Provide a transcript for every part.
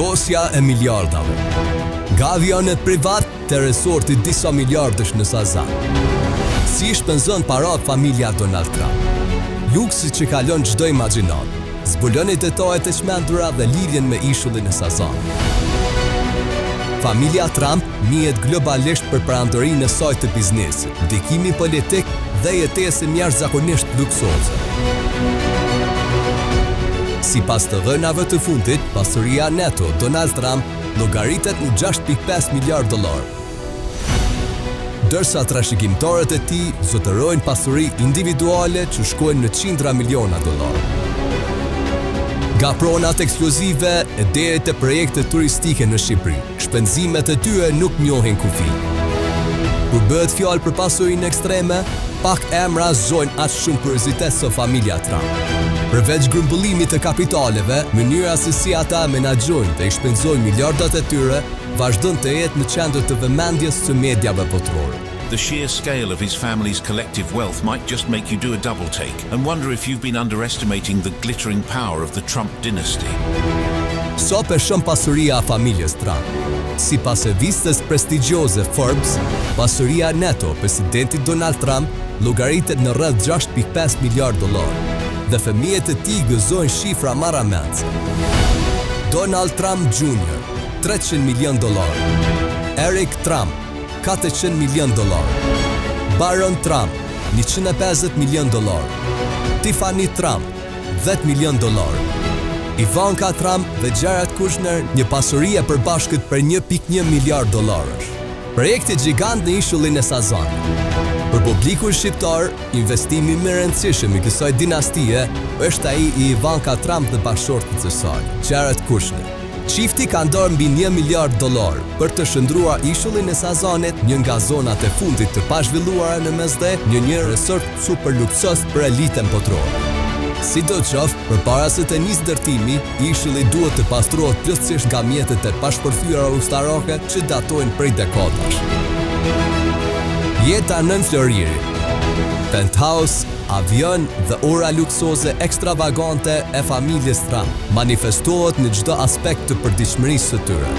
Dosja e miliardave. Nga avionët privat te resorti disa miliardësh në Sazan. Si i shpenzon paratë familja Donald Trump? Luksi që kalon çdo imagjinatë. Zbuloni detajet e çmendura dhe lidhjen me ishullin e Sazanit. Familja Trump njihet globalisht për perandorinë e saj të biznesit, ndikimin politik dhe jetesën jashtëzakonisht luksoze. Sipas të dhënave të fundit, pasuria neto Donald Trump llogaritet në 6.5 miliardë dollarë. Ndërsa trashëgimtarët e tij zotërojnë pasuri individuale që shkojnë në qindra miliona dollarë. Nga pronat ekskluzive e deri te projektet turistike në Shqipëri, shpenzimet e tyre nuk njohin kufi. Kur bëhet fjalë për pasurinë ekstreme, pak emra zgjojnë aq shumë kuriozitet sa familja Trump. Përveç grumbullimit të kapitaleve, mënyra se si ata menaxhojnë dhe i shpenzojnë miliardat e tyre vazhdon të jetë në qendër të vëmendjes së mediave botërore. The sheer scale of his family's collective wealth might just make you do a double take and wonder if you've been underestimating the glittering power of the Trump dynasty. Sa peshon pasuria e familjes Trump? Sipas revistës prestigjioze Forbes, pasuria neto e presidentit Donald Trump llogaritet në rreth 6.5 miliardë dollarë dhe fëmijët e tij gëzojnë shifra marramendëse. Donald Trump Jr. 300 milion dollarë. Eric Trump, 400 milion dollarë. Barron Trump, 150 milion dollarë. Tiffany Trump, 10 milion dollarë. Ivanka Trump dhe Jared Kushner një pasuri e përbashkët prej 1.1 miliard dollarësh. Projekti gjigant në ishullin e Sazanit. Për publikun shqiptar, investimi më i rëndësishëm i kësaj dinastie është ai i Ivanka Trump dhe bashkëshortit të saj, Jared Kushner. Çifti ka ndarë mbi një miliard dollarë për të shndërruar ishullin e Sazanit, një nga zonat e fundit të pazhvilluara në Mesdhe, në një resort super luksoz për elitën botërore. Sidoqoftë, përpara se të nisë ndërtimi, ishulli duhet të pastrohet plotësisht nga mjetet e pashpërthyera ushtarake që datojnë prej dekadash. Jeta nën floririn. Penthouse, avion dhe ora luksoze ekstravagante e familjes Trump manifestohet në çdo aspekt të përditshmërisë së tyre.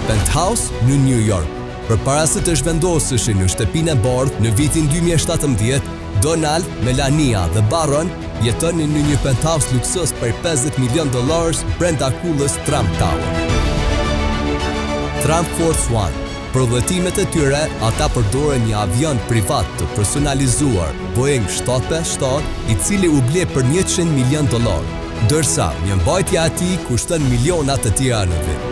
Penthouse në New York. Përpara se të zhvendoseshin në Shtëpinë e Bardhë në vitin 2017, Donald, Melania dhe Barron jetonin në një penthouse luksoz prej 50 milion dollarësh brenda kullës Trump Tower. Trump Force One. Për udhëtimet e tyre, ata përdoren një avion privat të personalizuar Boeing 757, i cili u ble për 100 milion dollarë, ndërsa mirëmbajtja e tij kushton miliona të tjera në vit.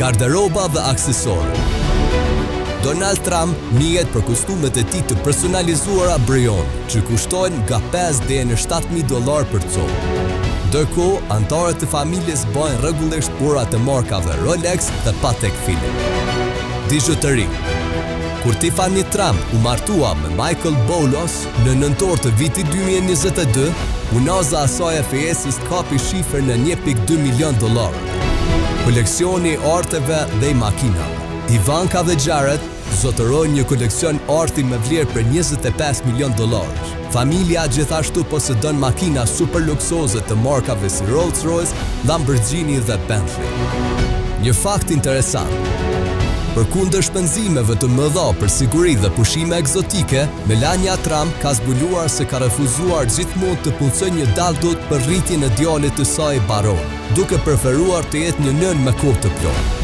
Garderoba dhe aksesorë. Donald Trump njihet për kostumet e tij të personalizuara Brioni, që kushtojnë nga 5 deri në 7000 dollarë për copë. Ndërkohë, anëtarët e familjes mbajnë rregullisht ora të markave Rolex dhe Patek Philippe. Bizhuteri. Kur Tiffany Trump u martua me Michael Boulos në nëntor të vitit 2022, unaza e saj e fejesës kapi shifrën në 1.2 milion dollarë. Koleksioni i arteve dhe i makinave. Ivanka dhe Jared zotërojnë një koleksion arti me vlerë prej 25 milion dollarësh. Familja gjithashtu posedon makina super luksoze të markave si Rolls-Royce, Lamborghini dhe Bentley. Një fakt interesant. Përkundër shpenzimeve të mëdha për siguri dhe pushime ekzotike, Melania Trump ka zbuluar se ka refuzuar gjithmonë të punësojë një daldut për rritjen e djalit të saj Baron, duke preferuar të jetë një nënë me kohë të plotë.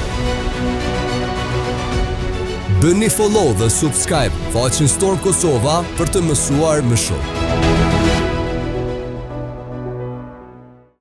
Bëni follow dhe subscribe faqen Storm Kosova për të mësuar më shumë.